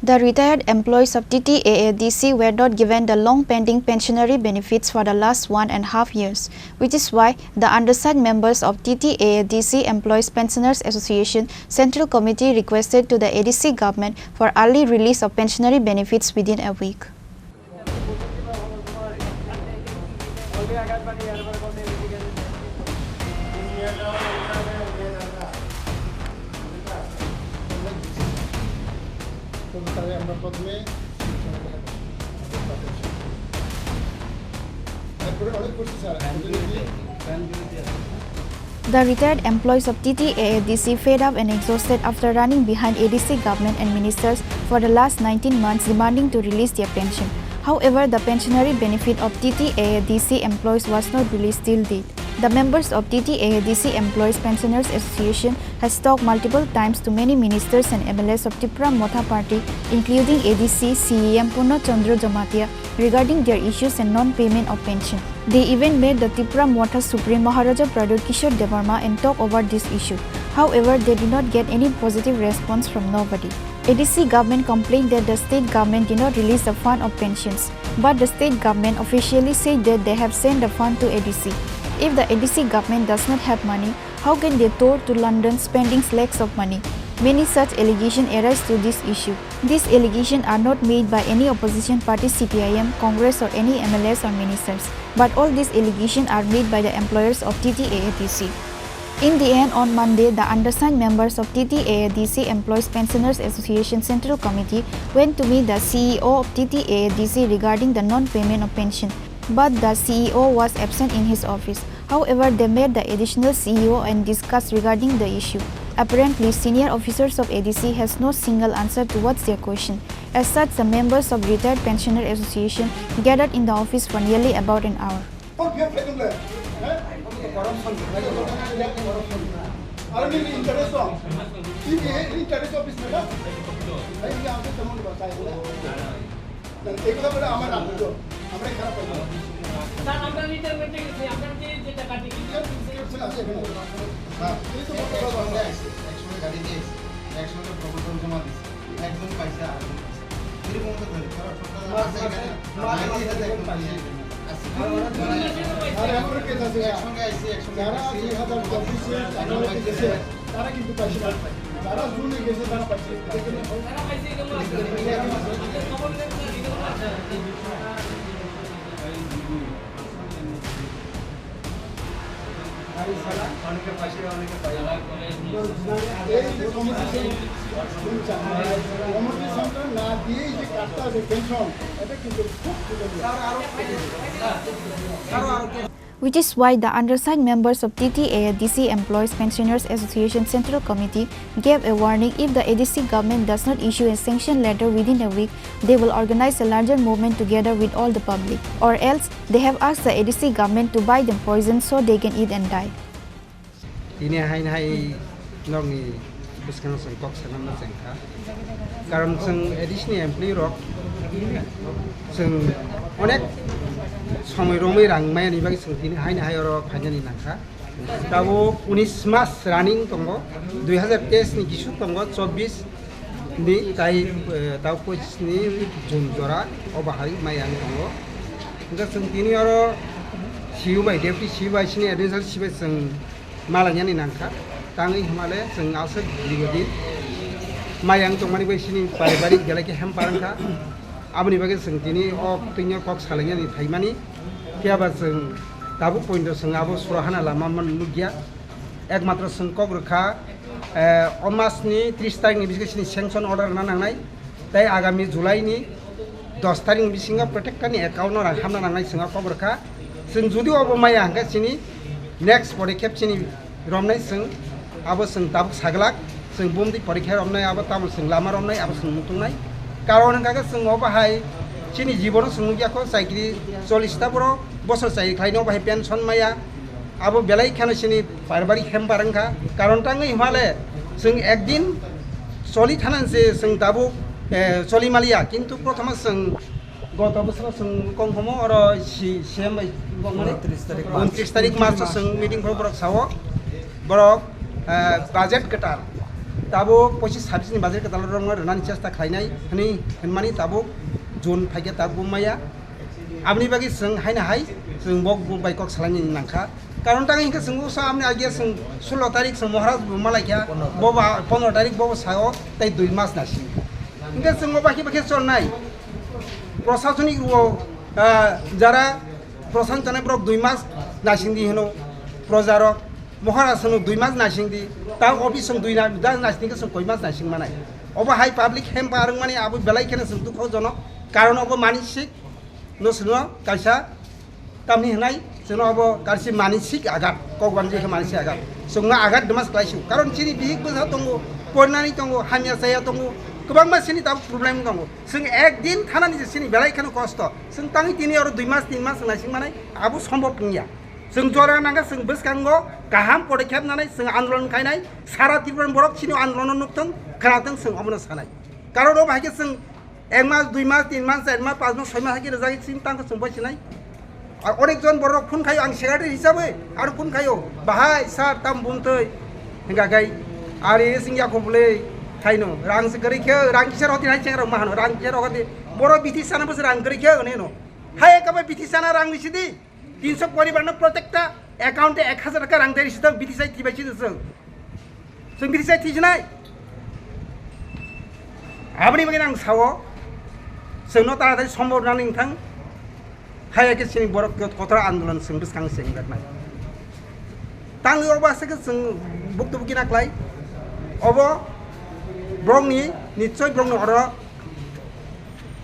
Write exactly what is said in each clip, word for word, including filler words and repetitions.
The retired employees of T T A A D C were not given the long pending pensionary benefits for the last one and half years, which is why the undersigned members of T T A A D C Employees Pensioners Association Central Committee requested to the A D C government for early release of pensionary benefits within a week. তারপরে অনেক করছি sir. The retired employees of T T A A D C, fed up and exhausted after running behind A D C government and ministers for the last nineteen months demanding to release their pension. However, the pensionary benefit of T T A A D C employees was not released till date. The members of T T A A D C Employees Pensioners Association has talked multiple times to many ministers and M L As of Tipra Motha Party, including A D C C E M Purna Chandra Jamatia, regarding their issues and non-payment of pension. They even met the Tipra Motha Supreme Maharaja Pradyot Kishore Debbarma and talk over this issue. However, they did not get any positive response from nobody. A D C government complained that the state government did not release the fund of pensions, but the state government officially said that they have sent the fund to A D C. If the A D C government does not have money, how can they tour to London spending lakhs of money? Many such allegations arise to this issue. These allegations are not made by any opposition party, C P I M, Congress or any M L As or ministers, but all these allegations are made by the employers of T T A A D C. In the end, on Monday, the undersigned members of T T A A D C Employees Pensioners Association Central Committee went to meet the C E O of T T A A D C regarding the non-payment of pension, but the C E O was absent in his office. However, they met the additional C E O and discussed regarding the issue. Apparently, senior officers of A D C has no single answer towards their question. As such, the members of Retired Pensioner Association gathered in the office for nearly about an hour. এগুলো বলে আমার রাখতো, আমরা খারাপ পাইবো। স্যার, আমরা রিটায়ারমেন্টে গেছি, আপনার কি যে টাকা টিকিট আছে এখানে? স্যার, এই তো একসঙ্গে আইসি, একসঙ্গে গাড়ি দিয়ে আইসি, একসঙ্গে প্রপোজাল জমা দিছি, একজন পাইছে, আরেকজন পাইছে। এরকম তো ধরে, কারণ সরকার মাস আছে মাসে, এখানে, মাস মাসে এটা তো একদম পাইছে। পাইছে। আর এখন কেস আছে, একসঙ্গে আইসি, একসঙ্গে যারা আইসি, দুই হাজার চব্বিশে জানুয়ারিতে গেছে, তারা কিন্তু পাইছে না। যারা জুনে গেছে, তারা পাইছে। এই যে কমিটি সং-, কমিটি সংক্রান্ত না দিয়ে যে কাজটা আছে, পেনশন, এটা কিন্তু খুব সুযোগ। Which is why the undersigned members of T T A A D C Employees Pensioners Association Central Committee gave a warning: if the A D C government does not issue a sanction letter within a week, they will organize a larger movement together with all the public, or else they have asked the A D C government to buy them poison so they can eat and die. Tini hain hai nokni bwskango chwng kok sanama chengkha. Karon chwng A D C ni employee rok chwng onek somoi romwi rang maya ni bagwi chwng tini hain hai oro phainani nangkha. Tabuk unis mas running tongo, dui hajar teis ni kisu tongo, chobbish ni tai, eh, tabuk pochis ni June jora o bahai maya wng tongo. Hwnkhe chwng tini oro C E O bai, Deputy C E O bai, sini additional C E O bai chwng malainani nangkha. Tangwi hwnmale chwng aswk dirgho din maya wng tongmani bai sini paribarik belai khe hamper wngkha. Aboni bagwi chwng tini o twino kok salainani phaimani. Phiya ba chwng tabuk pointo chwng abo suro hana lama man nukya. Ekmatro chwng kok rwkha, eh, o masni tris tarikni bisingtwi sini sanction order rwna nangnai. Tei agami July ni dos tarikni bisingo protekta ni account no rang hamna nangnai chwng kok rwkha. Chwng jodi obo maya hwnkhe chini next podokep chini romnai chwng abo chwng tabuk saglak, chwng bumdi porikha romnai, abo tamo chwng lama romnai, abo chwng mutungnai. Karon hwnkha khe chwng obo hai chini jibono chwng nukya kho, chakri chollish ta borok bosor chakri khlaino obo hai pension maya, abo belai kheno chini paribarik hamper wngkha. Karon tangwi hwnmale chwng ekdin choli thana se chwng tabuk, eh, choli maliya, kintu prothoma chwng goto bosoro chwng kongkhomo oro si-, C M bai kongmani untris tarik mas. Untris tarik mas o chwng meeting phoro borok sao, borok, eh, budget kwtal Tabuk pochis sabis ni budget kwtal rok no rwnani chesta khlainai hwnwi hwnmani tabuk June phaikhe tabuk maya. Aboni bagwi chwng haino hai chwng bo bai kok salaini nangkha. Karon tang hinkhe chwng usa amni age chwng sulo tarik chwng Maharaj bo malaikha, bo ba pondro tarik bo sao tei dui mas nasing. Hinkhe chwng bo bakhe bakhe cholnai. Prosasonik rwo, ah, jara prosan chanai borok dui mas nasing di hino projarok. Mohara swngo dui mas naising di, ta office song dui na, da naising ke song koi mas naising manai. Obo hai public hempa rwng mani abo belai kheno song dukho jono, karon obo manisik no swngo kaisa tamni hwnai swngo obo kaisa manisik agat, kokbanji khe manisik agat. Songno agat dwma kwlai su, karon chini bihik bwsa tongo, pornani tongo, hamya saya tongo, kwbangma sini tabuk problem tongo. Song ek din thanani je sini belai kheno kosto. Song tangwi tini oro dui mas, tin mas naising manai, abo sombhob wngya. Chwng jora nangkha, chwng bwskango kaham podokkhep nanai, chwng andolon khainai, sara Tripura ni borok chini andolono nukthung, khwnathung, chwng omono sanai. Karon obo hai khe chwng ek mas, dui mas, tin mas, char mas, panch mas, soi mas hai khe rwjagwi chini tangkha chwng bai sinai. Ar onek jon borok phone khaio, ang secretary hisabe aro phone khaio, "Bahai, sir, tam bumtwi?" Hingka khai, "Ari, chwng yakho bwlwi khaino, rang se kwrwi khe, rang kisa rw di hai chengrok ma hano, rang kisa rw di." Borok bithi sana bwse rang kwrwi khe, hwnwi no. Hai eka bai bithi sana rang nisi di. Tinso poribar no protekta account e ek hazar taka rang deri sita bithi sai thibai sita chwng. Chwng bithi sai thijnai. Aboni bagwi ang sao, chwng no taratari sombor nani wngthang. Hai eke chini borok kotor andolon chwng bwskang se wngjaknai. Tangwi obo aswk khe chwng buktu bukina klai. Obo borokni nichoi borokni oro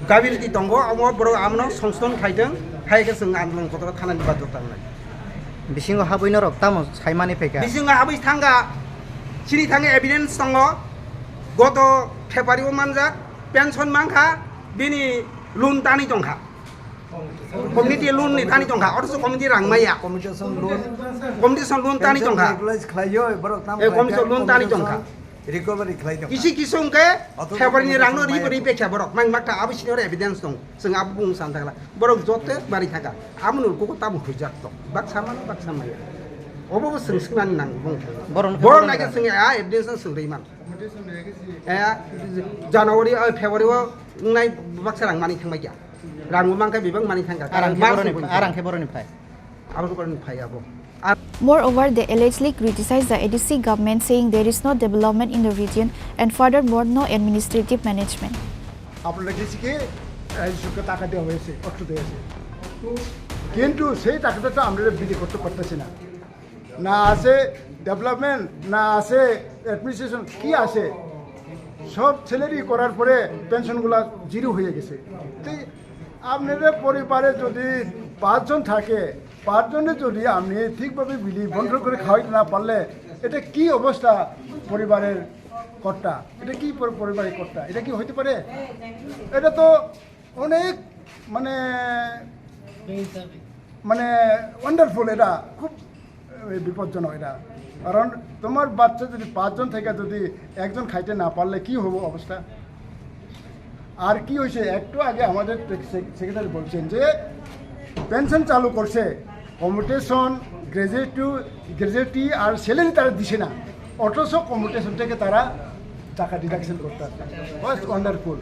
gability tongo, omo borok amono songsodon khaitwng, hai khe chwng andolon kotor thanani baidhota wngnai. Bisingo habwi norok tamo saimani phaikha? Bisingo habwi thangkha, chini thangkhe evidence tongo, goto February o manjak, pension mankha, bini loan tani tongkha. Community loan ni tani tongkha, othocho community rang maya. Commutation loan. Commutation loan tani tongkha. Pension regularize khlaiyo, borok tamo Eh, commutation loan tani tongkha. Recovery khlai tongkha. Kisi kisi hwnkhe February ni rang no ri ri pekha borok. Mang makta abo sini oro evidence tong. Chwng abo bung san thakla. Borok joto bari thaka. Amo nurkugo tamo hujak tong. Bak samano, bak samaya. Obo bo chwng swngnani nang bung. Borok nai khe chwng a evidence no chwng ri man. Eh, January, eh, February o wngnai baksa rang mani thangbai kha. Rang bo mankha bebak mani thangkha. Arang khe boroni, arang khe boroni phai. Abo boroni phai abo. Ar Moreover, they allegedly criticized the A D C government, saying there is no development in the region and furthermore, no administrative management. আপনারা ডিসিকে রাজ্য সরকার টাকা দেওয়া হয়েছে, অর্থ দেওয়া হয়েছে, কিন্তু সেই টাকাটা তো আমরা বিলি করতে পারতেছি না। না আছে ডেভেলপমেন্ট, না আছে অ্যাডমিনিস্ট্রেশন, কি আছে? সব স্যালারি করার পরে পেনশনগুলা জিরো হয়ে গেছে। তো আপনাদের পরিবারে যদি পাঁচজন থাকে, পাঁচজনে যদি আপনি ঠিকভাবে বিলি বন্টন করে খাওয়াইতে না পারলে, এটা কি অবস্থা পরিবারের কর্তা? এটা কি পর-, পারিবারিক কর্তা? এটা কি হইতে পারে? এটা তো অনেক, মানে, মানে, ওয়ান্ডারফুল, এটা খুব, এ, বিপজ্জনক এটা। কারণ তোমার বাচ্চা যদি পাঁচজন থেকে যদি একজন খাইতে না পারলে কি হবো অবস্থা? আর কি হয়েছে, একটু আগে আমাদের সেক-, সেক্রেটারি বলছেন যে পেনশন চালু করছে, কমিউটেশন, গ্র্যাজুয়েটি, গ্র্যাজুয়েটি আর স্যালারি তারা দিছে না, অথচ কমিউটেশন থেকে তারা টাকা ডিডাকশন করতে আছে। ওয়ান্ডারফুল।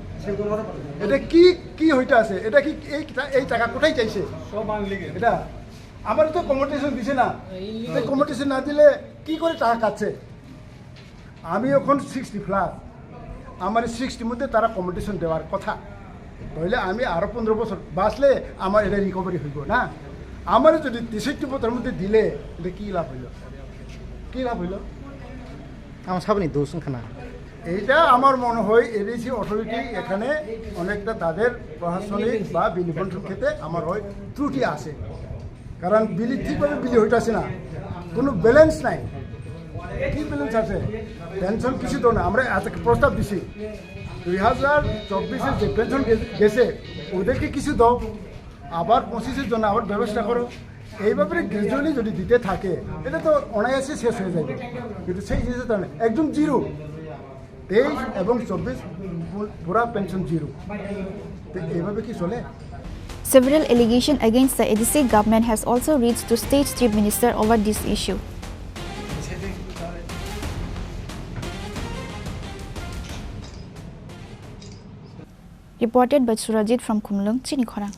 এটা কি, কি হইতে আছে? এটা কি এই টা-, এই টাকা কোথায় চাইছে? এটা আমার তো কমিউটেশন দিছে না। তো কমিউটেশন না দিলে কি করে টাকা কাটছে? আমি এখন সিক্সটি প্লাস, আমার সিক্সটির মধ্যে তারা কমিউটেশন দেওয়ার কথা, তাহলে আমি আরো পনেরো বছর বাঁচলে আমার এটা রিকভারি হইব না। আমার যদি তেষট্টি বছরের মধ্যে দিলে এটা কি লাভ হইল? কি লাভ হইল? Tamo saboni dos wngkha na? এইটা আমার মনে হয় এডিসি অথরিটি এখানে অনেকটা তাদের প্রশাসনিক বা বিলি বন্টন ক্ষেত্রে আমার হয় ত্রুটি আছে, কারণ বিলি ঠিকভাবে বিলি হইতেছে না, কোনো ব্যালেন্স নাই। কি ব্যালেন্স আছে? পেনশন কিছু দাও না। আমরা আজ একটা প্রস্তাব দিছি, দুই হাজার চব্বিশে যে পেনশন গে-, গেছে, ওদেরকে কিছু দাও, আবার পঁচিশের জন্য আবার ব্যবস্থা করো। এইভাবে গ্র্যাজুয়ালি যদি দিতে থাকে, এটা তো অনায়াসে শেষ হয়ে যাবে, কিন্তু সেই জিনিসটা তো না। একদম জিরো, তেইশ এবং চব্বিশ পু-, পুরা পেনশন জিরো। তো এইভাবে কি চলে? Several allegations against the A D C government has also reached to state chief minister over this issue. Reported by Surajit from Khumlwng, chini khorang.